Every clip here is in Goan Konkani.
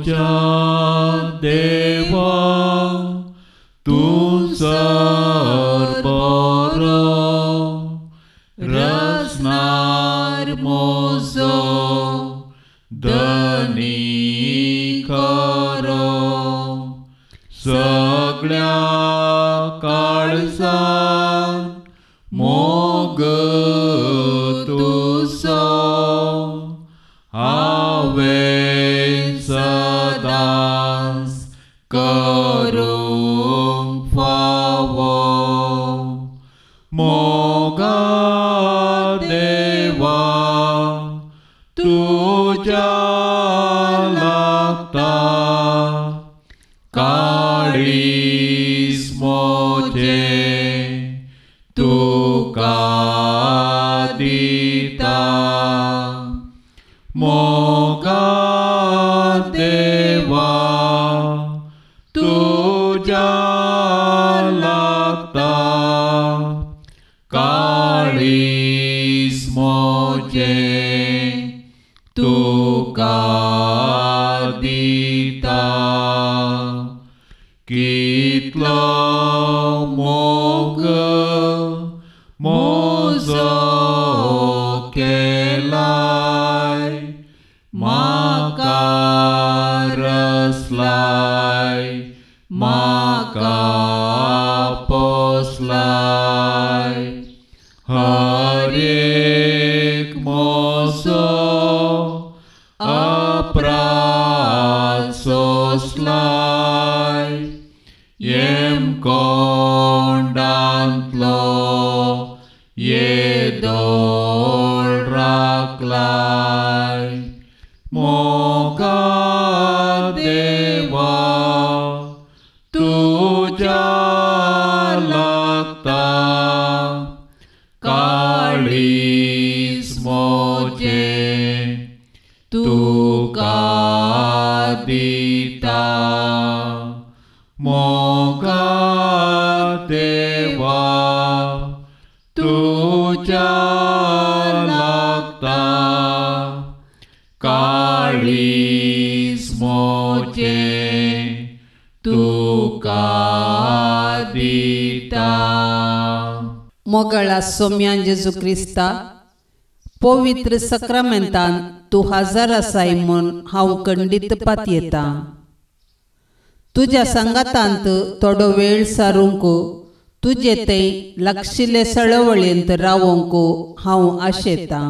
म्हज्या देवा तूं सर बरो, रचणार म्हजो धनी खरो, सगळ्या काळजान मोग तुजो हांवें सदांच करूंक फावो. मोगा देवा तुज्या लागता काळीज म्हजें तुका दिता. मोगा देवा तुज्या लागता काळीज म्हजें तुका दिता. कितलो मोग म्हजो केलाय, म्हाका रसलाय म्हाका पोसलाय. हर एक म्हजो अपराध सोंसलाय, येमकोंडांतलो येदोळ राखलाय. मोगा देवा तुज्या लागता काळीज म्हजें तुका दिता. मोगा देवा तुज्या लागता काळीज म्हजें तुका दिता. मोगळा सोम्यान जेजू क्रिस्ता, पवित्र सक्रामेंतान तूं हजर आसाय म्हूण हांव खंडीत पातयेतां. तुज्या सांगातांत थोडो वेळ सारूंक, तुजे थंय लागशिल्ले सळवळेंत रावोंक हांव आशेतां.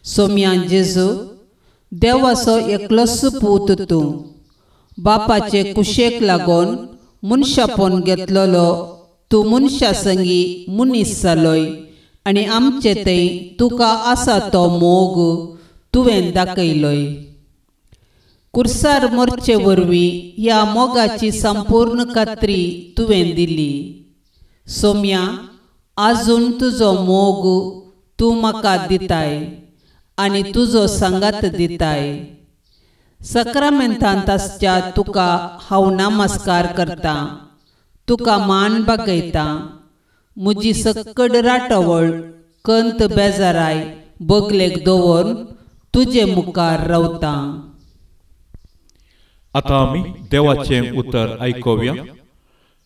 सोम्यान जेजू, देवाचो एकलोच पूत तूं, बापाचे कुशेक लागून मनशापण घेतलेलो तूं मनशा संगी मनीस जालोय आनी आमचे थंय तुका आसा तो मोग तुवें दाखयलोय. कुर्सार मोरचे वरवीं ह्या मोगाची संपूर्ण खात्री तुवें दिली. सोम्या, आजून तुजो मोग तूं म्हाका दिताय आनी तुजो सांगात दिताय. सक्रामेंतांत आसच्या तुका हांव नमस्कार करतां, तुका मान बागयतां. म्हजी सक्कड राटवळ कंत बेजाराय बगलेक दवरून तुजे मुखार रावतां. आतां आमी देवाचें उतर आयकुया.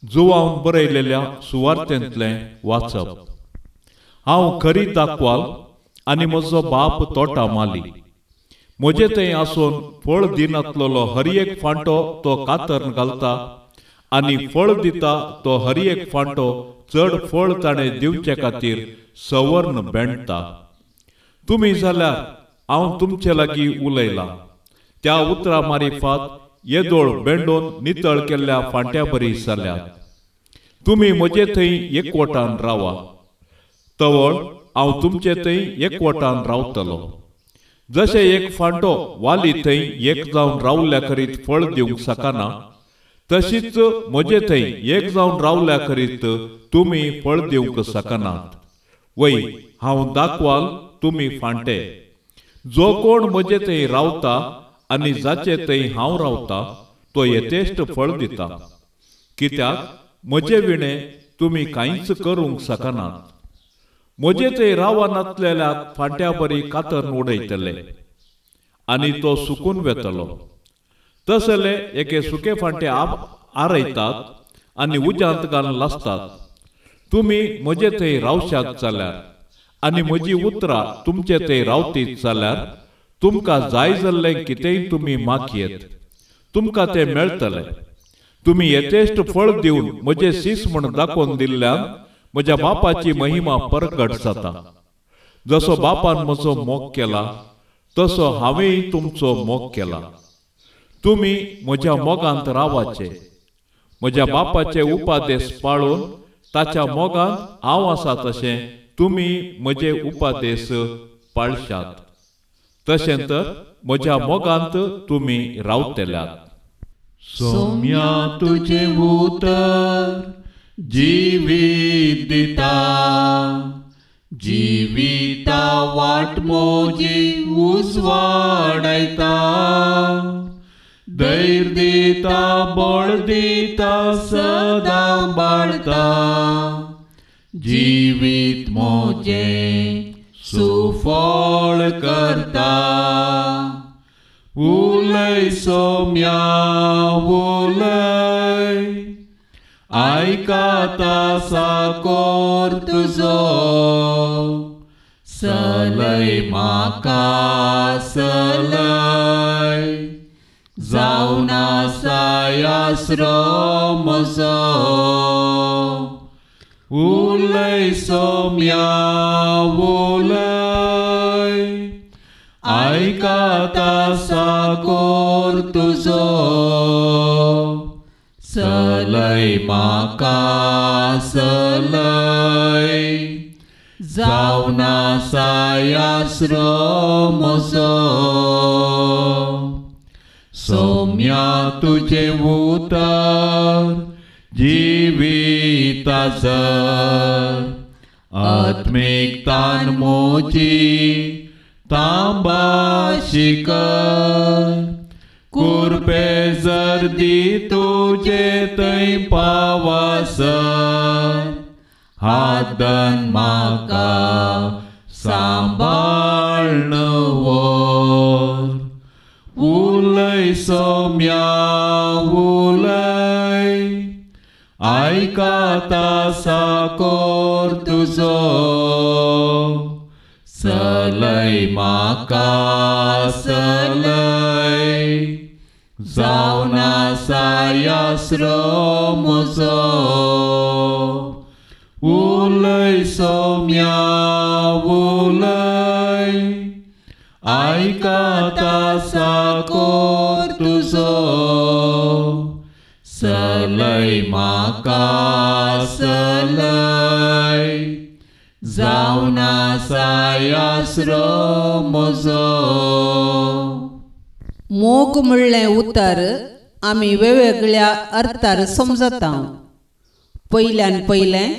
जुवान बरयलेल्या सुवार्तेंतलें वाचप. हांव खरी दाखवाल आनी म्हजो बाप तोटा माली. म्हजे थंय आसून फळ दिनातलेलो हर एक फांटो तो कातਰਨ घालता आनी फळ दिता तो हर एक फांटो चड फळ ताणें दिवचे खातीर सवर्ण बेणटा. तुमी जाल्यार हांव तुमचे लागीं उलयलां त्या उतरां मारिफात येदोळ बेंडोन नितळ केल्ल्या फांट्या बरी जाल्यात. तुमी म्हजे थंय एकवटान रावा, तवळ हांव तुमचे थंय एकवटान रावतलो. जशें एक फांटो वाली थंय एक जावन रावल्या करीत फळ दिवंक शकना, तशीच म्हजे थंय एक जावन रावल्या करीत तुमी फळ दिवंक शकनात. वय, हांव दाखवाल, तुमी फांटे. जो कोण म्हजे थंय रावता आनी जाचे थंय हांव रावता तो यथेश्ट फळ दिता, कित्याक म्हजे विणे तुमी कांयच करूंक शकनात. म्हजे थंय रावनातलेल्या फांट्या बरी कातरून उडयतले आनी तो सुकून वेतलो. तसले एके सुके फांटे आरयतात आनी उज्यांत घालून लासतात. तुमी म्हजे थंय रावशात जाल्यार आनी म्हजी उतरां तुमचे थंय रावतीत जाल्यार तुमकां जाय जाल्लें कितेंय तुमी मागयेत, तुमकां तें मेळटलें. तुमी यथेश्ट फळ दिवन म्हजें शीस म्हूण दाखोवन दिल्ल्यान म्हज्या बापाची महिमा परगट जाता. जसो बापान म्हजो मोग केला तसो हांवेंय तुमचो मोग केला. तुमी म्हज्या मोगांत रावाचे. म्हज्या बापाचे उपादेश पाळून ताच्या मोगांत हांव आसा तशें तुमी म्हजे उपादेश पाळशात, तशें तर म्हज्या मोगांत तुमी रावतल्यात. सोम्या तुजें उतर जिवीत दिता, जिविता वाट मोजी उजवाडायता, धैर्य दिता बळ दिता सदां बाळता, जिवीत मोजें सुफळ करता. उलय सोम्या उलय, आयकता साकोर तुजो, सलय म्हाका सलय, जावन आसा आसरो म्हजो. उलय सोम्या उलय, आयकता साकोर तुजो, सलय म्हाका सलय, जावन आसा आसरो म्हजो. सोम्या तुजें उतर जिविता जर, आत्मीक तान मोजी तांबा शिकर, कुरपे जर दी तुजे थंय पावासर, हातन म्हाका सांबाळ्न व्हर. उलय सोम्या उलय, आयकता साकोर तुजो, सलय म्हाका सलय, जावन आसा आसरो म्हजो. उलय सोम्या उलय, आयकता साकोर तुजो, सलय म्हाका सलय, जावन आसा आसरो म्हजो. मोग म्हणलें उतर आमी वेगवेगळ्या अर्थार समजता. पयल्यान पयलें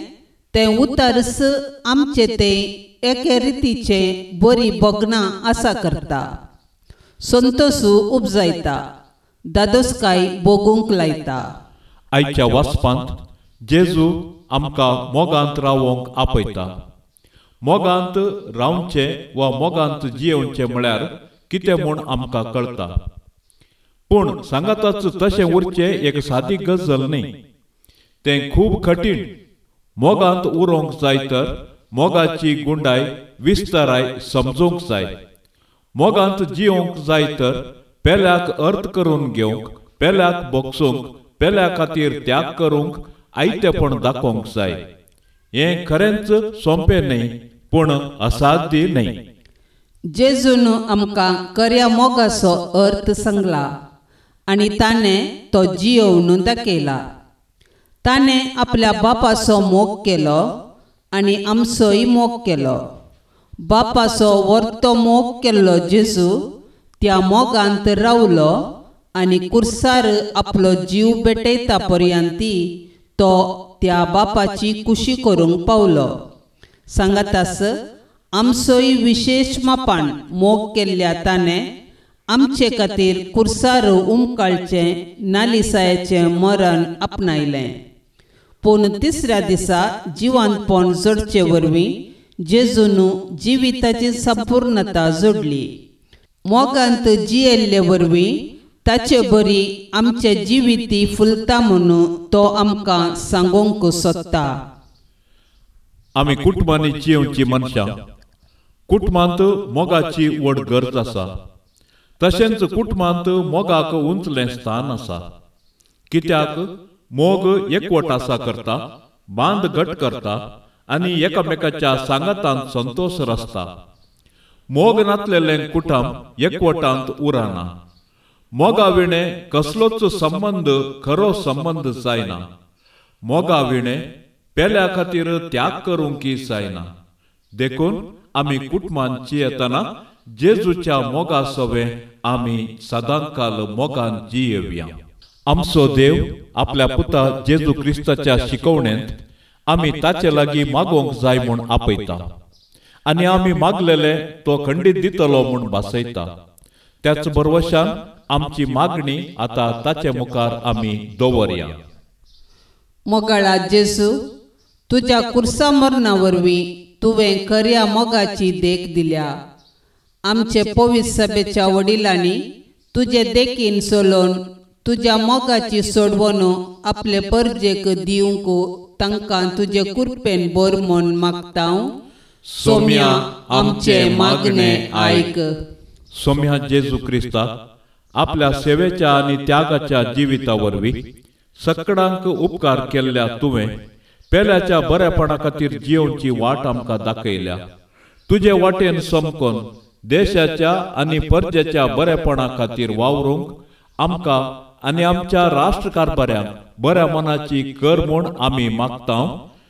तें उतरच आमचें तें एके रितीचें बरी भोगणां आसा करता, संतोशू उपजायता, दादोसकाय भोगूंक लायता. आयच्या वाचपांत जेजू आमकां मोगांत रावोंक आपयता. मोगांत रावचें वा मोगांत जियेवचें म्हळ्यार कितें म्हूण आमकां कळटा, पूण सांगाताच तशें उरचें एक सादी गजाल न्ही, तें खूब कठीण. मोगांत उरोंक जाय तर मोगाची गुंडाय विस्ताराय समजूंक जाय. मोगांत जियोंक जाय तर पेल्याक अर्थ करून घेवंक, पेल्याक बोगसूंक, पेल्या खातीर त्याग करूंक आयतेपण दाखोवंक जाय. हें खरेंच सोंपें न्ही, पूण असाध्य न्ही. जेजून आमकां खऱ्या मोगाचो अर्थ सांगला आनी ताणें तो जियोवन दाखयला. ताणें आपल्या बापाचो मोग केलो आनी आमचोय मोग केलो. बापाचो वर्तो मोग केल्लो जेजू त्या मोगांत रावलो आनी कुर्सार आपलो जीव भेटयता पर्यंती तो त्या बापाची कुशी करूंक पावलो. सांगातास आमचोय विशेश मापान मोग केल्ल्या ताणें आमचे खातीर कुर्सार उमकाळचें नालिसायेचें मरण आपणायलें. पूण तिसऱ्या दिसा जिवंतपण जोडचे वरवीं जेजून जिविताची संपूर्णता जोडली. मोगांत जियेल्ले वरवीं ताचे बरी आमचे जिविती फुलता म्हणून तो आमकां सांगूंक सोदता. आमी कुटुंबांनी जियेवची मनशां. कुटुंबांत मोगाची व्हड गरज आसा. तशेंच कुटुंबांत मोगाक उंचलें स्थान आसा. कित्याक मोग एकवट आसा करता, बांद घट करता आनी एकामेकाच्या सांगातांत संतोष रसता. मोग नातलेलें कुटुंब एकवटांत उरना. मोगा विणें कसलोच संबंद खरो संबंद जायना. मोगा विणें पेल्या खातीर त्याग करूंक जायना. देखून आमी कुटुंबान जियेतना जेजूच्या मोगा सवें आमी सदांकाल मोगान जियेवया. आमचो देव आपल्या पुता जेजू क्रिस्ताच्या शिकवणेंत आमी ताचे लागीं मागोवंक जाय म्हूण आपयता आनी आमी मागलेले तो खंडीत दितलो म्हूण भासयता. त्याच भरवशान आमची मागणी आतां ताचे मुखार आमी दवरया. मोगाळा जेजू, तुज्या कुर्सा मरणा वरवीं तुवें खऱ्या मोगाची देख दिल्या. आमचे पवित्र सभेच्या वडिलांनी तुजे देखीन चलोवन तुज्या मोगाची सोडवण आपले परजेक दिवंक तांकां तुजे कुरपेन बर म्हूण मागता. सोम्या आमचे मागणे आयक. सोम्या जेजू क्रिस्ता आपल्या सेवेच्या आनी त्यागाच्या जिविता वरवीं सकडांक उपकार केल्ल्या तुवें पेल्याच्या बरेपणा खातीर जियोवची वाट आमकां दाखयल्या. तुजे वाटेन समकोन देशाच्या आनी परजेच्या बरेपणा खातीर वावरूंक आमकां आनी आमच्या राष्ट्र कारभाऱ्यांक बऱ्या मनाची कर म्हूण आमी मागता.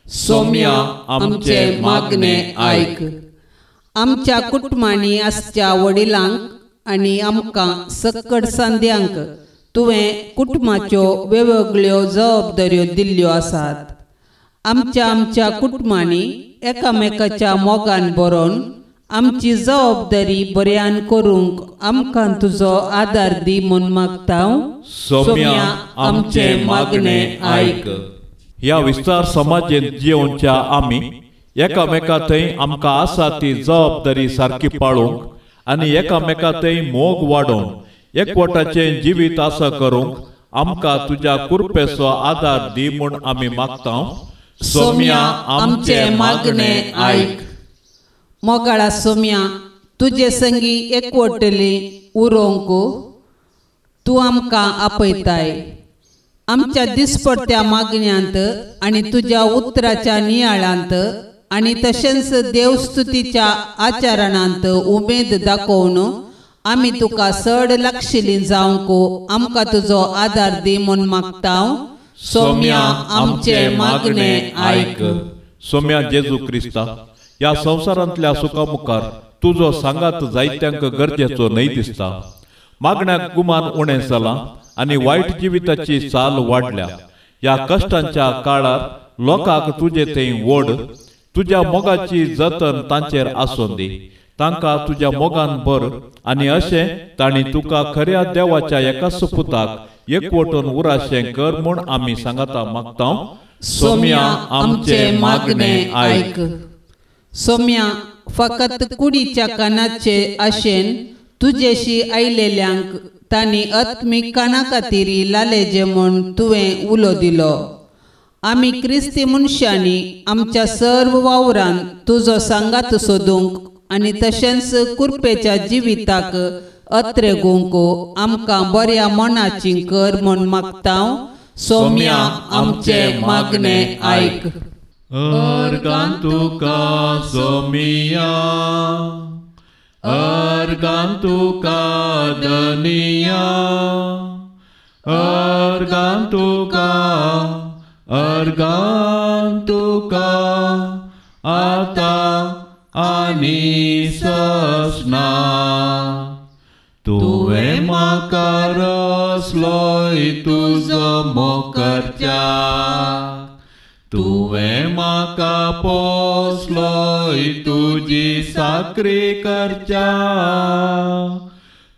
सोम्या आमचे मागणे आयक. आमच्या कुटुंबांनी आसच्या वडिलांक आनी आमकां सक्कड सांद्यांक तुवें कुटुंबाच्यो वेगवेगळ्यो जबाबदाऱ्यो दिल्ल्यो आसात. आमच्या आमच्या कुटुंबांनी एकामेकाच्या मोगान बरोवन आमची जबाबदारी बऱ्यान करूंक आमकां तुजो आदार दी म्हूण मागता. सोम्या आमचे मागणे आयक. ह्या विस्तार समाजेंत जियोवच्या आमी एकामेका थंय आमकां आसा ती जबाबदारी सारकी पाळोवंक आनी एकामेका थंय मोग वाडोवन एकवटाचें जिवीत आसा करूंक आमकां तुज्या कुरपेचो आदार दी म्हूण आमी मागता. सोम्या आमचे मागणे आयक. मोगाळा सोम्या, तुजे संगी एकवटली उरोवंक तूं आमकां आपयताय. आमच्या दिसपडत्या मागण्यांत आनी तुज्या उतराच्या नियाळांत आनी तशेंच देवस्तुतीच्या आचरणांत उमेद दाखोवन आमी तुका चड लागशिल्ली जावंक आमकां तुजो आदार दी म्हूण मागता. सोम्या आमचे मागणे आयक. सोम्या जेजू क्रिस्ता, ह्या संवसारांतल्या सुखा मुखार तुजो सांगात जायत्यांक गरजेचो न्हय दिसता. मागण्याक गुमान उणें जालां आनी वायट जिविताची चाल वाडल्या. ह्या कश्टांच्या काळार लोकांक तुजे थंय ओड, तुज्या मोगाची जतन तांचेर आसून दी. तांकां तुज्या मोगान भर आनी अशें तांणी तुका खऱ्या देवाच्या एकाच पुताक एकवटून उराशें कर म्हूण आमी सांगाता मागता. सोम्या आमचे मागणे आयक. सोम्या, फकत कुडीच्या कानाचे आशेन तुजेशी आयलेल्यांक तांणी आत्मीक काना खातीर लालेजे म्हूण तुवें उलो दिलो. आमी क्रिस्ती मनशांनी आमच्या सर्व वावरान तुजो सांगात सोदूंक आनी तशेंच कुरपेच्या जिविताक अत्रेगूंक आमकां बऱ्या मनाची कर म्हूण मागता. सोम्या आमचे मागणे आयक. अर्गां तुका सोमिया, अर्गां तुका धनिया, अर्गां तुका, अर्गां तुका आतां आनी ससना. तुवें म्हाका रसलोय तुजो मोग करच्याक, तुवें म्हाका पोसलोय तुजी साकरी करच्याक,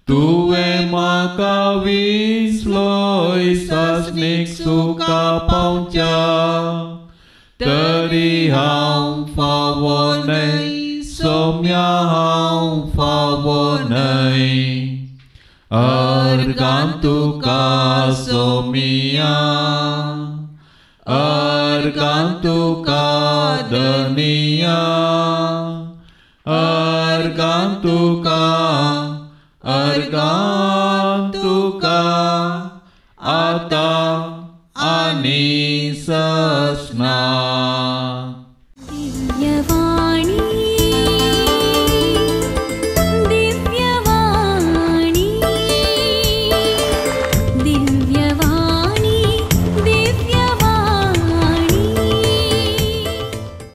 तुवें म्हाका विसलोय सासणीक सुखा पावच्याक, तरी हांव फावो न्हय सोम्या, हांव फावो न्हय. अर्गां तुका सोमिया, अर्गां तुका धनिया, अर्गां तुका, अर्गां